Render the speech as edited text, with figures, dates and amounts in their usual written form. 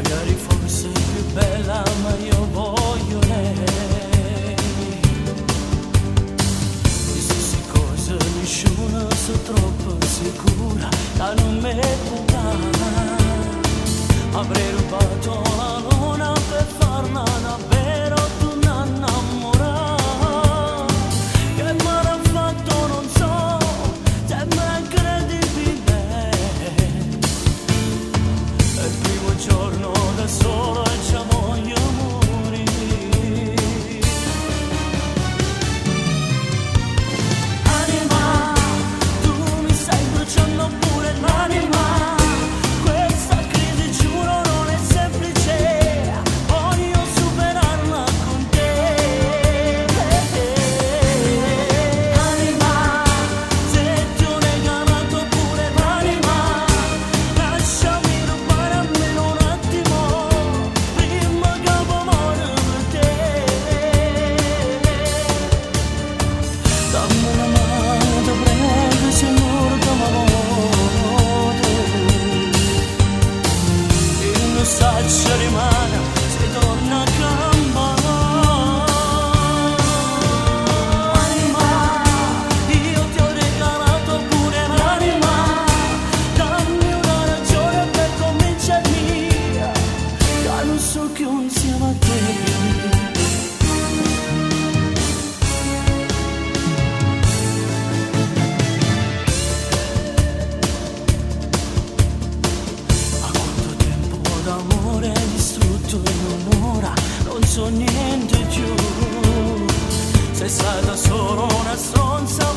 Magari forse è più bella, ma io voglio lei. E se si cosa nessuno so troppo sicura che non mi può dare. Avrei rubato la luna per farla davvero tu innamorare. Che male ha fatto non so, sembra incredibile. È il primo giorno da solo e già voglio morire. Anima, tu mi stai bruciando pure l'anima. Questa crisi giuro non è semplice, voglio superarla con te. Anima, se ti ho regalato pure l'anima, lasciami rubare almeno un attimo, prima che poi muore per te. Dammi una mano, ti prego, se l'ultima volta. E non saccio rimane se torna a campare. Anima, io ti ho regalato pure l'anima. Dammi una ragione per convincermi che non so che insieme a te. Ma quanto tempo d'amore distrutto in un'ora, non so niente più. Sei stata solo una stronza.